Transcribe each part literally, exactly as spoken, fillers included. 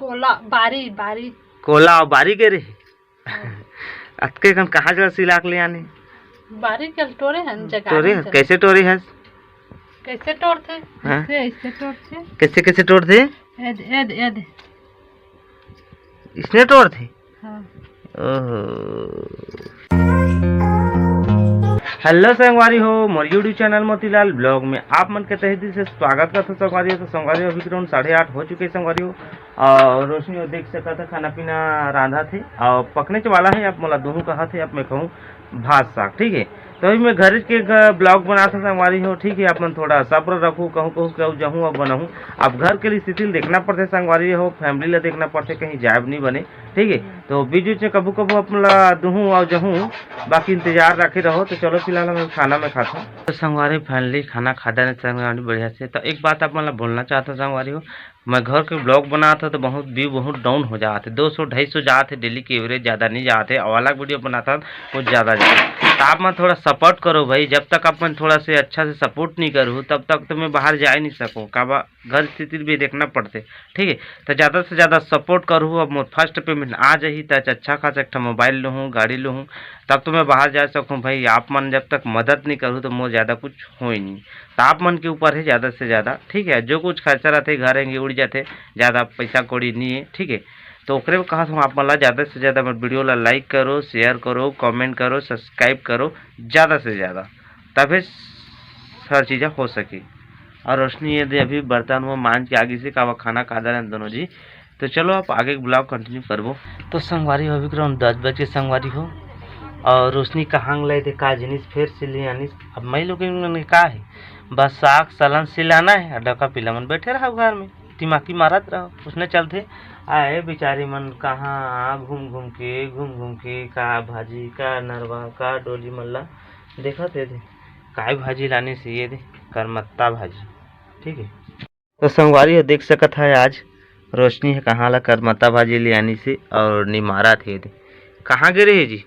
कोला, बारी, बारी। कोला अउ बारी गे रहे। हाँ। अतके कन कहाँ जगह सिला के ले आने? बारी के टोरे हन, जगारी टोरे हन। कैसे टोरे हस? कैसे टोरथे? हाँ? ऐसे, ऐसे टोरथे। कैसे, कैसे टोरथे? एद, एद, एद। इसने टोरथे? हाँ। ओहो। हेलो संगवारी हो, मोर YouTube चैनल मोतीलाल ब्लॉग में आप मन के तहे दिल से स्वागत करथों संगवारी हो। तो संगवारी हो, अभी के round साढ़े आठ हो चुके हैं संगवारी हो, और रोशनी हो देख सकत है खाना पीना रांधा थे और पकने च वाला है। आप मोला दोहू कहा थे, आप मैं कहूँ भात साग, ठीक है। तो अभी मैं घर के ग-, ब्लॉग बनात हंव संगवारी हो, ठीक है। आप मन थोड़ा सब्र रखो, कहूँ कहूँ कहूँ जहूँ अब बनाऊँ। अब घर के स्थिति ल देखना पड़थे संगवारी हो, फैमिली ला देखना पड़थे, कहीं जाए ब नहीं बने, ठीक है। तो बीच बीच में कभू कभू आप मन ला दुहूँ और जहूँ, बाकी इंतजार रखे रहो। तो चलो फिलहाल हम खाना में खाथों। तो संगवारी फाइनली खाना खादा ने संगवारी बढ़िया से। तो एक बात आप मन ला बोलना चाहता हूँ संगवारी हो, मैं घर के ब्लॉग बनात हंव तो बहुत व्यू बहुत डाउन हो जात हे, दो सौ ढाई सौ जात हे डेली के एवरेज, ज़्यादा नहीं जात हे। और अलग वीडियो बनात हंव तो बहुत ज़्यादा जात हे। तो आप मन थोड़ा सपोर्ट करो भाई, जब तक आप मन थोड़ा से अच्छा से सपोर्ट नहीं करूँ तब तक तो मैं बाहर जा ही नहीं सकूँ, काबर घर स्थिति भी देखना पड़थे, ठीक है। तो ज़्यादा से ज़्यादा सपोर्ट करूँ। अब मोर फर्स्ट पेमेंट आ जाही तो अच्छा खासा एक ठो मोबाइल लूँ, गाड़ी लूँ, तब तो मैं बाहर जा सकूँ भाई। आप मन जब तक मदद नहीं करूँ तो मोर ज़्यादा कुछ हो ही नहीं। तो आप मन के ऊपर है ज़्यादा से ज़्यादा, ठीक है। जो कुछ खर्चा रहथे घर एंगे उड़ जाथे, ज़्यादा पैसा कौड़ी नहीं है, ठीक है। तो ओकरे बर कहत हूँ आप मन ला ज़्यादा से ज़्यादा मोर वीडियो ला लाइक करो, शेयर करो, कमेंट करो, सब्सक्राइब करो ज़्यादा से ज़्यादा, तभे हर चीज़ हो सके। और रोशनी ये दे अभी बर्तन वो मांज के आगे से कावा खाना खा दे रहे हैं दोनों जी। तो चलो आप आगे ब्लॉग कंटिन्यू करबो। तो संगवारी हो, अभी के round दस बज के संगवारी हो, और रोशनी कहाँ ले दे का जिनिस फेर से ले आनिस। अब मैं लोग मन का है, बस साग सलन सिलाना है और डका पीला मन बैठे रहो घर में, तिमाकी मारत रहो, उसने चलते। आए बेचारी मन कहाँ घूम घूम के, घूम घूम के का भाजी, का नरवा, का डोली मन ला देखत हे दे, काय भाजी लानिस ये दे, करमत्ता भाजी, ठीक है। तो संगवारी हो देख सकत है आज रोशनी है कहाँ ला करमत्ता भाजी ले आनिस हे और निमारत हे दे। कहाँ गे रहे जी?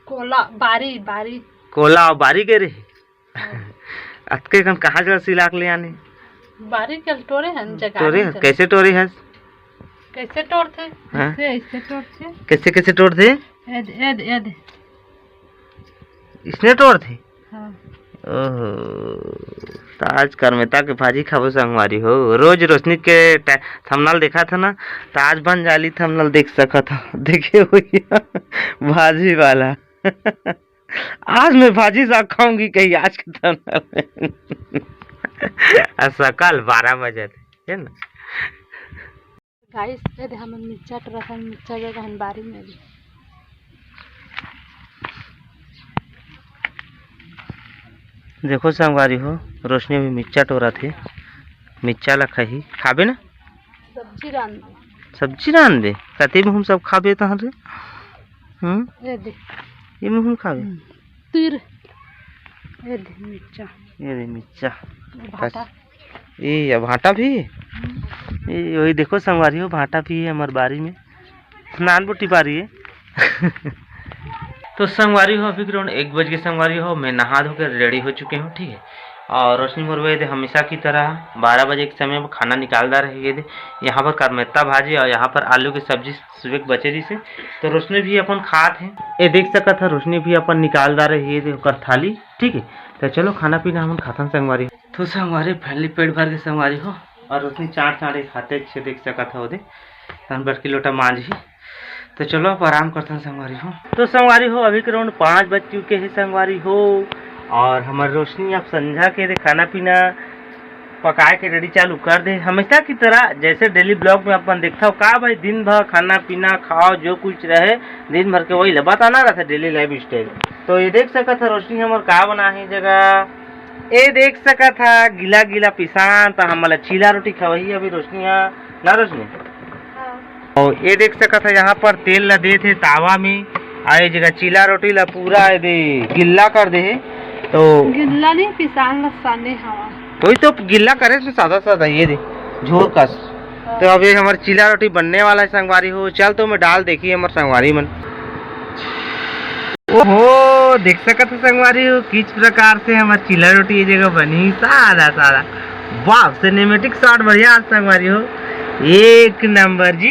कोला, बारी, बारी। कोला और बारी गे रहे? हाँ। अतके कन कहाँ जगह सिला के ले आने? बारी के टोरे हन, जगारी टोरे हन। कैसे टोरे हस? कैसे टोरथे? हाँ? ऐसे, ऐसे टोरथे। कैसे, कैसे टोरथे? एद, एद, एद। इसने टोरथे? हाँ। ओहो, तो आज करमेता के भाजी खाबो संगवारी हो। रोज रोशनी के टा-, थंबनेल देखा था ना, तो आज बन जाली थंबनेल देख सकत हो। देखे भैया, भाजी वाला। आज मैं भाजी साग खाऊंगी कहीं आज के थंबनेल में। आ सकल बारह बजे थे, है ना? गाइस, ये दे हमन मिर्चा टोरत हन, मिर्चा जगह हन बारी में भी। देखो संगवारी हो, रोशनी अभी मिर्चा टोरत हे, मिर्चा ला खाही, खाबे ना? सब्जी रांध दे। सब्जी रांध दे? कते में हम सब खाबे तहन रे? हम्म? ये दे। ये में हम खाबे? हम्म। तीर। ये दे मिर्चा। ये दे मिर्चा। भाटा। ए, या भाटा भी? हम्म। ए, वही देखो संगवारी हो, भाटा भी है हमारे बारी में। नान बुटी बारी है। तो संगवारी हो, अभी के round एक बज के संगवारी हो, मैं नहा धो के रेडी हो चुके हूँ, ठीक है। और रोशनी मोर वही दे हमेशा की तरह बारह बजे के समय में खाना निकालता रही है दे। यहाँ पर करमेत्ता भाजी और यहाँ पर आलू की सब्जी सुबह के बचे रहिस हे, तो रोशनी भी अपन खात हे। ये देख सकत ह, रोशनी भी अपन निकाल डारे हे ये ओकर थाली, ठीक है। तो चलो खाना पीना हमन खाथन संगवारी। तो संगवारी, फाइनली पेट भर के संगवारी हो, और रोशनी चाट चाट के खाते छे देख सकत ह ओदे, तहन बड़की लोटा मांज ही। तो चलो अब आराम करथन संगवारी हो। तो संगवारी हो, अभी के round पाँच बज चुके हैं संगवारी हो, और हमर रोशनी अब संझा के दे खाना पीना पकाए के रेडी चालू कर दे। हमेशा की तरह जैसे डेली ब्लॉग में अपन देखता हो का भाई, दिन भर खाना पीना खाओ, जो कुछ रहे दिन भर के वही ला बताना रहता डेली लाइफ स्टाइल। तो ये देख सकत है रोशनी हमर का बना है जगह, ये देख सकत है गीला गीला पिसान, तो हमला चीला रोटी खवाही अभी रोशनी है ना रोशनी। हाँ। और ये देख सकत है यहाँ पर तेल ला देत हे तावा में, आ ये जगह चीला रोटी ला पूरा ये दे गिल्ला कर दे हे। तो गिल्ला नहीं, पिसान ला साने हवा। वही तो गिल्ला करे से सादा सादा ये दे झोर कस। हाँ। तो अब ये हमर चीला रोटी बनने वाला है संगवारी हो। चल तो मैं डाल देखी हमर संगवारी मन। ओहो, देख सकत हो संगवारी हो, किस प्रकार से हमर चीला रोटी ये जगह बनी, सादा सादा। वाह, सिनेमैटिक शॉट बढ़िया आज संगवारी हो। एक नंबर जी।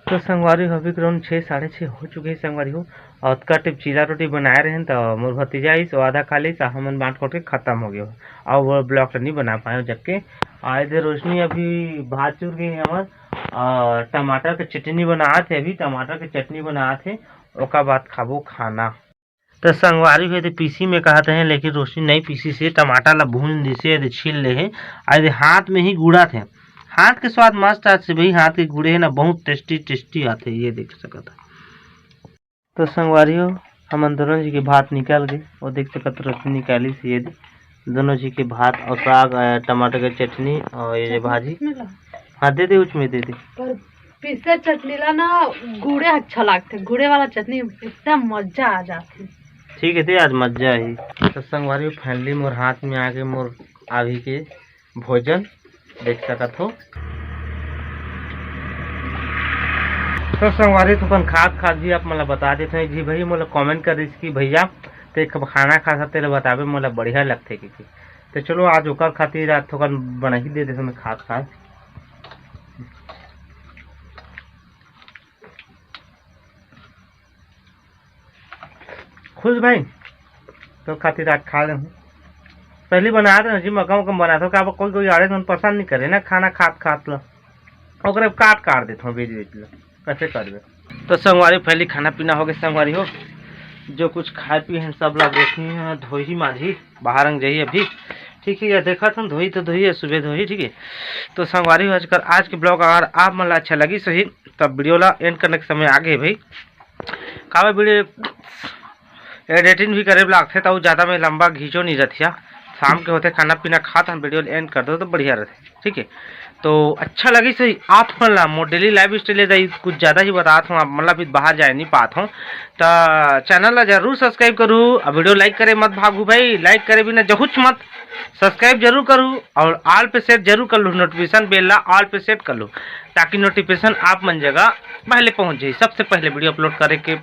तो संगवारी हो, अभी ग्राउंड छः, साढ़े छः हो चुके हैं संगवारी हो। और अतका टिप चीला रोटी बनाए रहेन, तो मोर भतीजा आइस, वो आधा खा लिस, आ हमन बांट खोट के खत्म हो गए। और वो ब्लॉग तो नहीं बना पाए जबकि आए थे रोशनी, अभी भात चुर गई है हमार। और टमाटर के चटनी बनात हे, अभी टमाटर के चटनी बनात हे, ओकर बाद खाबो खाना। तो संगवारी हुए तो पीसी में कहत हैं, लेकिन रोशनी नहीं पीसी से टमाटर ला भून दिसे, ये छील ले है। आ ये हाथ में ही गुड़ात है, हाथ के स्वाद मस्त आत से भाई, हाथ के गुड़े है ना, बहुत टेस्टी टेस्टी आते, ये देख सकत है। तो संगवारी हो, हमन दोनों जी के भात निकाल गए, वो देख सकत रोशनी निकाली से, ये दे, दोनों जी के भात और साग, अ, टमाटर के चटनी और ये जो भाजी। हाँ, दे दे, उसमें दे दे। पर पीसे चटनी ला ना गुड़े अच्छा लागथे, गुड़े वाला चटनी एकदम मजा आ जाथे। ठीक है, ते आज मजा ही। तो संगवारी हो, finally मोर हाथ में आगे मोर अभी के भोजन देख सकत हो। तो संगवारी, थोकन खात खात भी आप मन ला बता देत हूँ जी, भाई मोला comment करिस कि भैया ते खाना खात खात तेला बताबे, मोला बढ़िया लगथे कि। तो चलो, आज ओकर खातिर आज थोकन बना ही दे देथों मैं खात खात। खुश भाई, तो खातिर आज खा ले हूँ। पहली बना दे जी, मका मका बना दो, का कोई कोई आड़े मन पसंद नहीं करे ना खाना खात खात ला, ओकरे काट काट देत हूँ बीच बीच ला, कैसे करबे। तो संगवारी, पहली खाना पीना हो गया संगवारी हो, जो कुछ खाए पिए हैं सब ला देखी है, धोही माझी बाहर अंग जाही अभी, ठीक है, या देखा था धोही तो धोही है, सुबह धोही, ठीक है। तो संगवारी हो, आजकल आज के ब्लॉग अगर आप मन ला अच्छा लगी सही, तब वीडियो ला एंड करने के समय आ गए भाई। काबर वीडियो एडिटिंग भी करे लागथे, तो ज़्यादा में लंबा घींचो नहीं रहतिया। शाम के होते खाना पीना खात हम वीडियो एंड कर दो तो बढ़िया रहते, ठीक है। तो अच्छा लगी सही आप मन ला मोर डेली लाइफ स्टाइल कुछ ज़्यादा ही बतात हूँ, आप मतलब भी बाहर जाए नहीं पात हूँ। तो चैनल ला जरूर सब्सक्राइब करू, और वीडियो लाइक करे मत भागू भाई, लाइक करे बिना जहुच मत, सब्सक्राइब जरूर करू और ऑल पे सेट जरूर कर लू, नोटिफिकेशन बेल ला ऑल पे सेट कर लू, ताकि नोटिफिकेशन आप मन जगह पहले पहुँच जाए, सबसे पहले वीडियो अपलोड करे के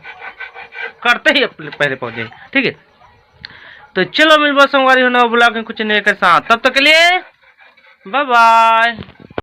करते ही अपने पहले पहुँच जाए, ठीक है। तो चलो मिलबो संगवारी हो नवा ब्लॉग में कुछ नए के साथ, तब तक के लिए बाय बाय।